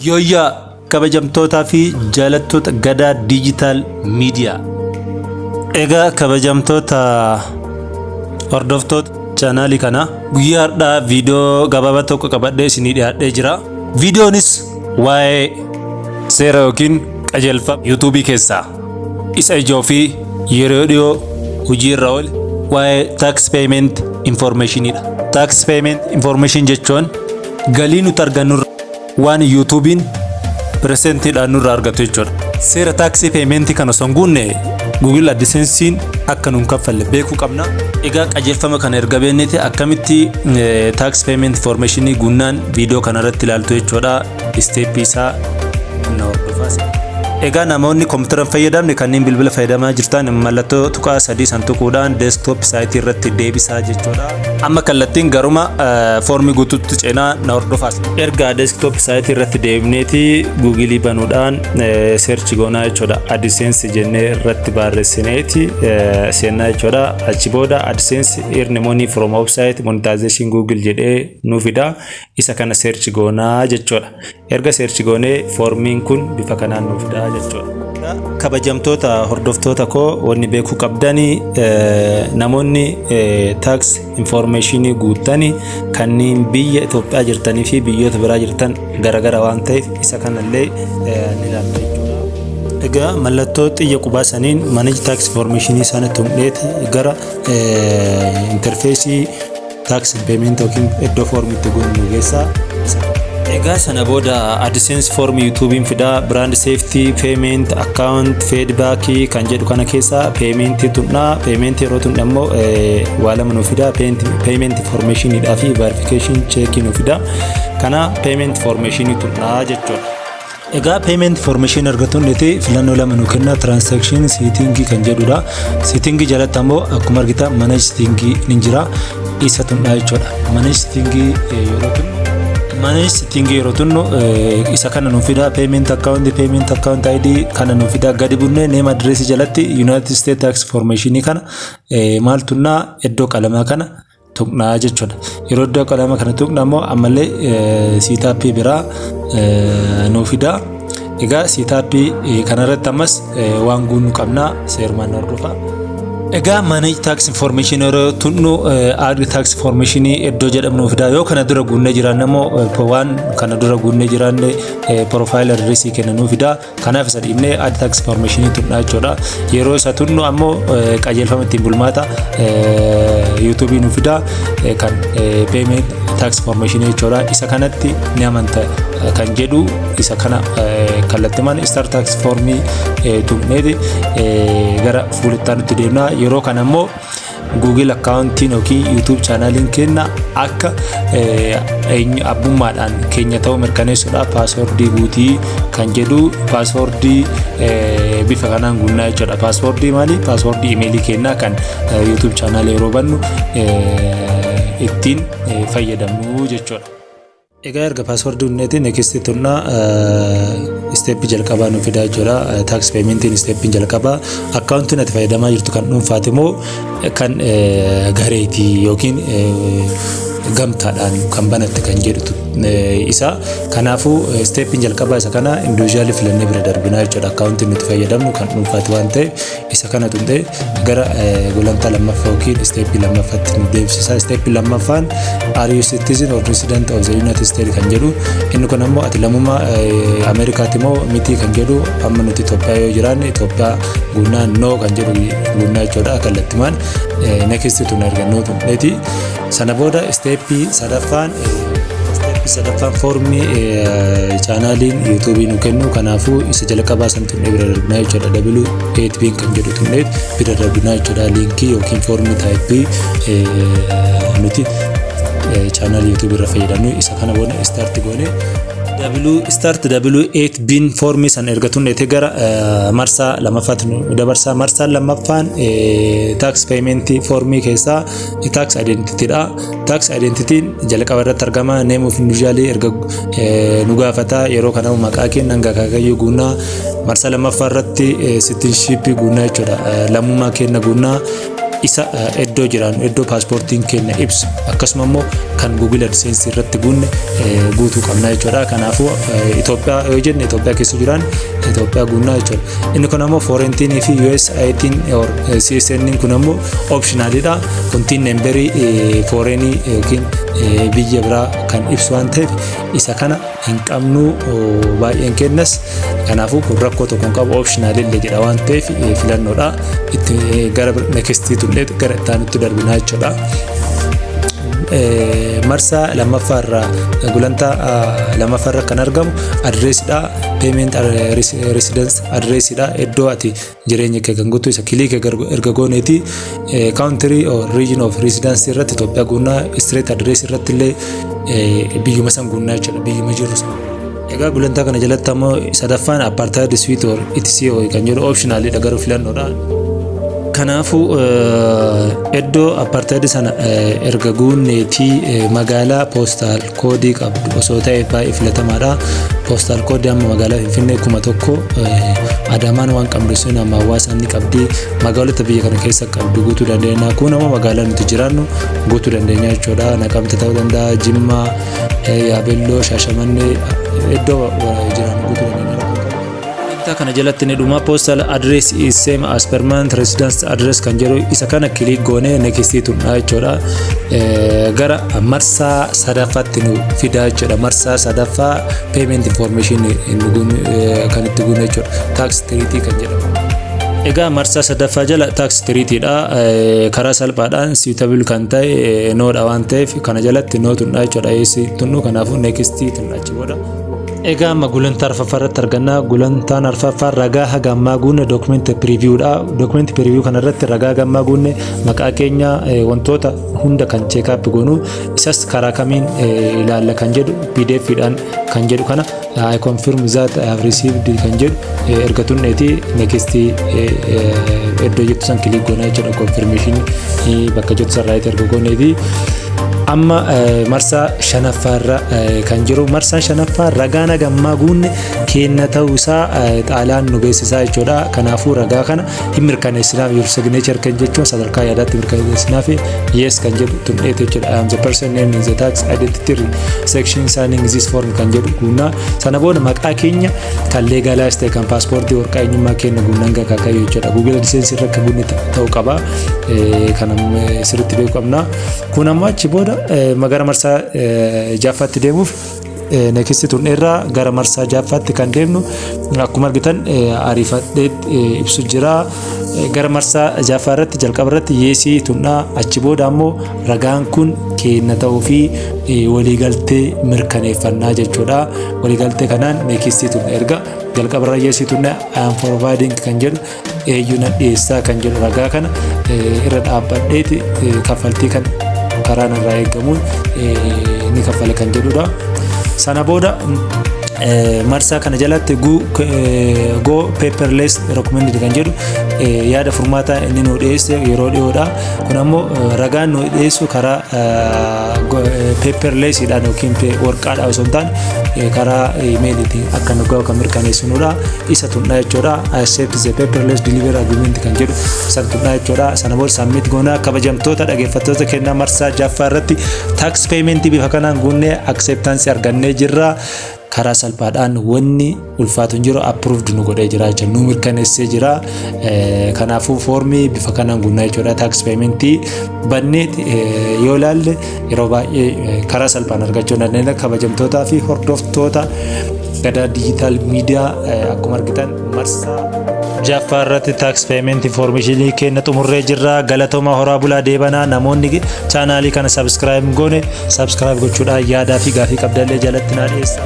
Yooyyaa kabajamtootaa fi jaalattoota Gadaa Digital Media. Egaa kabajamtoota hordoftoota chaanaalii kanaa, guyyaa har'aa viidiyoo gabaabaa tokko qabadhee isinii dhiyaadhee jira. Viidiyoonis waa'ee seera yookiin qajeelfama yuutuubii keessaa isa ijoo fi yeroo dhiyoo hojii irra oole, waa'ee tax payment informationidha. Tax payment information jechuun galii nuti argannu waan yuutuubiin pireesentiidhaan nurraa argatu jechuudha. Seera tax paymentii kana osoo hin guunne Google AdSense'n akka nuun kaffalle beekuu qabna. Egaa qajeelfama kana erga beekneeti akkamitti tax payment informationii guunnaan viidiyoo kana irratti ilaaltu jechuudha. Steppii isaa na hordofaa. Egaa namoonni koompitara hin fayyadamne, kanneen bilbila fayyadamaa jirtan, mallattoo tuqaa sadii san tuquudhaan desktop siteii irratti deebisaa jechuudha. Amma kallattiin garuma foormii guutuutti ceenaa, na hordofaas. Erga desktop siteii irratti deebneeti Googleii banuudhaan search goonaa jechuudha. AdSense jennee irratti barreessineeti seennaa jechuudha. Achi booda "AdSense earn money from website monetization Google" jedhee nu fida. Isa kana search goonaa jechuudha. Erga search goonee foormiin kun bifa kanaan nu fida jechuudha. Kabajamtoota hordoftoota koo, wanni beekuu qabdanii, namoonni tax informationii guuttanii kanneen biyya Itoophiyaa jirtanii fi biyyoota biraa jirtan garagara waan ta'eef, isa kanallee ni ilaalla jechuudha. Egaa mallattoo xiyya qubaa saniin manage tax informationii sana tuqneeti gara interfaceii tax payment yookiin iddoo foormiitti guunnu geessaa. Egaa sana booda AdSense form YouTube'n fidaa, brand safety, payment, account, feedback kan jedhu kana keessa payment tuqnaa. Payment yeroo tuqne ammoo waa lama nu fidaa: payment information fi verification check nu fidaa. Kana payment information tuqnaa jechuudha. Egaa payment information argatuun filannoo lama nu kenna: transaction setting kan jedhudha. Setting jalatti ammoo akkuma argitan manage setting ni jira. Isa tuqnaa jechuudha. Manage setting yeroo tunnu isa kana nu fida: payment account, payment account ID kana nu fida. Gadi bunnee name, address jalatti United States tax information kana maal tunnaa? Iddoo qalamaa kana tuqnaa jechuudha. Yeroo iddoo qalamaa kana tuqna ammoo ammallee stepii biraa nu fida. Egaa stepii kanarratti ammas waan guunnu qabnaa, seerumaan hordofaa. Egaa manage tax information yeroo tunnu add tax information iddoo jedhamu nu fida. Yoo kana dura guunnee jiraanne immoo, waan kana dura guunnee jiraanne, profile address kenna nu fida. Kanaaf isa dhiibnee add tax information tunnaa jechuudha. Yeroo isa tunnu ammoo qajeelfama ittiin bulmaata YouTube nu fida, kan payment tax information jechuudha. Isa kanatti ni amanta kan jedhu isa kana kallattimaan start tax formii tuqneeti gara fuulittaa nutti deemna. Yeroo kana immoo Google accountiin yookiin YouTube channeliin keenya akka abbummaadhaan keenya ta'uu mirkaneessuudhaaf passwordii guutii kan jedhu, passwordii bifa kanaan guunnaa jechuudha. Passwordii maali? Passwordii emailii keenyaa kan YouTube channelii yeroo bannu ittiin fayyadamnu jechuudha. Egaa erga passwordii hundeetiin next tunnaa, steppii jalqabaa nu fidaa jechuudha. Tax paymentiin steppiin jalqabaa accountiin ati fayyadamaa jirtu kan dhuunfaati moo kan gareetii yookiin gamtaadhaan kan banatte kan jedhutu isa. Kanaafuu steppiin jalqabaa isa kana individualii filannee bira darbinaa jechuudha. Accountiin nuti fayyadamnu kan dhuunfaati waan ta'eef, isa kana tuqnee gara gulantaa lammaffaa yookiin steppii lammaffaatti nu deemsisa. Steppii lammaffaan "Are you citizen or resident of the United States?" kan jedhu. Inni kun ammoo ati lammummaa Ameerikaati moo miti kan jedhu. Amma nuti Itoophiyaa yoo jiraanne Itoophiyaa guunnaa, no kan jedhu guunnaa jechuudha. Kallattimaan next tun argannoo tuqneeti. Sana booda steppii sadaffaan foormii channeliin yuutuubii nu kennu. Kanaafuu isa jalqabaa san tuqnee bira darbinaa jechuudha. W8B kan jedhu tuqnee bira darbinaa jechuudha. Linkii yookiin foormii typeii nuti channelii yuutuubii irra fayyadamnu isa kana booda start goone. W start W8 bin foormii san erga tuqneete gara marsaa lammaffaatti nu dabarsa. Marsaan lammaffaan tax payment foormii keessaa tax identity dha. Tax identity jalqaba irratti argama. Name of individual erga nu gaafata. Yeroo kana maqaa keenya hanga akaakayyuu guunnaa. Marsaa lammaffaa irratti citizenship guunnaa jechuudha. Lammummaa keenya guunnaa. Isa iddoo Iddoo jiraannu, iddoo paaspoortiin keenya ibsu, akkasuma immoo kan Google AdSense irratti guunne guutuu qabna jechuudha. Kanaafuu Itoophiyaa yoo jenne, Itoophiyaa keessa jiraan Itoophiyaa guunnaa jechuudha. Inni kun ammoo foreign TIN fi US ITIN or CSN kun ammoo optionalidha. Kun TIN numberii foreign yookiin biyya biraa kan ibsu waan ta'eef isa kana hin qabnu baay'een kennas. Kanaafuu kun rakkoo tokko hin qabu, optionalillee jedha waan ta'eef filannoodha. Itti gara nextii tullee gara itti aanutti darbinaa jechuudha. Marsaa lammaffaa irraa, gulantaa lammaffaa irra kan argamu addressidha. Payment residence addressidha. Iddoo ati jireenya kee kan guutu isa click erga gooneeti, country or region of residence irratti Itoophiyaa guunnaa, street address irratti illee biyyuma san guunnaa jechuudha, biyyuma jirru san. Egaa gulantaa kana jalatti ammoo sadaffaan apartment, suite or etc kan jedhu optionalidha, garuu filannoodha. Kanaafuu iddoo apartment sana erga guunneetii magaalaa postal codeii qabdu osoo ta'e baay'ee filatamaadha. Postal codeii amma magaalaa Finfinnee 1000, Adaamaan waan qabdu sun amma hawaasa ni qabdi. Magaalota biyya kana keessa qabdu guutuu dandeenya. Kun ammoo magaalaa nuti jiraannu guutuu dandeenya jechuudha. Naqamte ta'uu danda'a, Jimmaa, Yaabelloo, Shaashamannee, iddoo jiraannu guutuu dandeenya. Gulantaa kana jalatti ni dhuma postal address is same as permanent residence address kan jedhu isa kana click goonee nextii tuqnaa jechuudha. Gara marsaa sadaffaatti nu fidaa jechuudha. Marsaa sadaffaa payment information kan itti guunne jechuudha. Tax treaty kan jedhamu. Egaa marsaa sadaffaa jala tax treatydha. Karaa salphaadhaan suitable kan ta'e nodha waan ta'eef kana jalatti no tuqnaa jechuudha. Eessi tunnu kanaafuu nextii tunna achi booda. Egaa amma gulantaa arfaffaa irratti arganna. Gulantaan arfaffaa ragaa haga ammaa guunne document previewdha. Document preview kanarratti ragaa haga ammaa guunne, maqaa keenya, wantoota hunda kan check up goonu, isas karaa kamiin ilaalla kan jedhu, PDF dhaan kan jedhu kana "I confirm that I have received" kan jedhu erga tunneeti next iddoo jettu san click goona jechuudha. Confirmation bakka jettu san right erga gooneeti. Amma marsaa shanaffaarra kan jiru, marsaan shanaffaa ragaan hagammaa guunne kenna ta'uu isaa xaalaan nu beeksisaa jechuudha. Kanaafuu ragaa kana hin mirkaneessinaaf, your signature kan jechuun sadarkaa yaadaatti mirkaneessinaaf, yes kan jedhu tuqneetu jechuudha. "I am the person named in the tax identity section signing this form" kan jedhu guunnaa. Sana booda maqaa keenya kan legalize ta'e, kan paaspoortii, warqaa eenyummaa keenya guunnaan gakaakayyoo jechuudha. Google AdSense irra akka guunne ta'uu qaba. Kana sirriitti beekuu qabna. Kun ammoo achi booda gara marsaa ja'affaatti deemuuf next tuqneerraa gara marsaa ja'affaatti kan deemnu akkuma argitan ariifadhee ibsu jira. Gara marsaa ja'affaa irratti jalqaba irratti yesii tuqnaa, achi booda ammoo ragaan kun kenna ta'uu fi waliigaltee mirkaneeffannaa jechuudha. Waliigaltee kanaan nextii tuqna. Erga jalqaba irra yesii tuqna, "I am providing" kan jedhu, eenyu nan dhiyeessaa kan jedhu, ragaa kana irra dhaabbadheeti kaffaltii kan karaan irraa eegamuun ni kaffale kan jedhudha. Sana booda marsaa kana jalatti "go paperless recommended" kan jedhu yaada furmaataa inni nu dhiyeesse yeroo dhiyoodha. Kun ammoo ragaan nu dhiyeessu karaa paperlessiidhaan yookiin warqaadhaan osoo hin taane karaa emailiitiin akka nu gahu kan mirkaneessinudha. Isa tuqnaa jechuudha. "I accept the paperless delivery agreement" kan jedhu san tuqnaa jechuudha. Sana booda submit goonaa. Kabajamtoota dhaggeeffattoota kennaa, marsaa ja'affaa irratti tax paymentii bifa kanaan guunnee acceptance argannee jirra. Karaa salphaadhaan wanni ulfaatu hin jiru, approved nu godhee jira jechuudha, nu mirkaneessee jira. Kanaafuu foormii bifa kanaan guunnaa jechuudha. Tax paymentii bannee yoo ilaalle yeroo baay'ee karaa salphaan argachuu dandeenya. Kabajamtootaa fi hordoftoota Gadaa Digital Media, akkuma argitan marsaa ja'affaa irratti tax payment informationii kenna xumurree jirra. Galatooma, horaa bulaa, deebanaa. Namoonni channelii kana subscribe goone subscribe gochuudhaan yaadaa fi gaafii qabdallee jalatti naa dhiyeessa.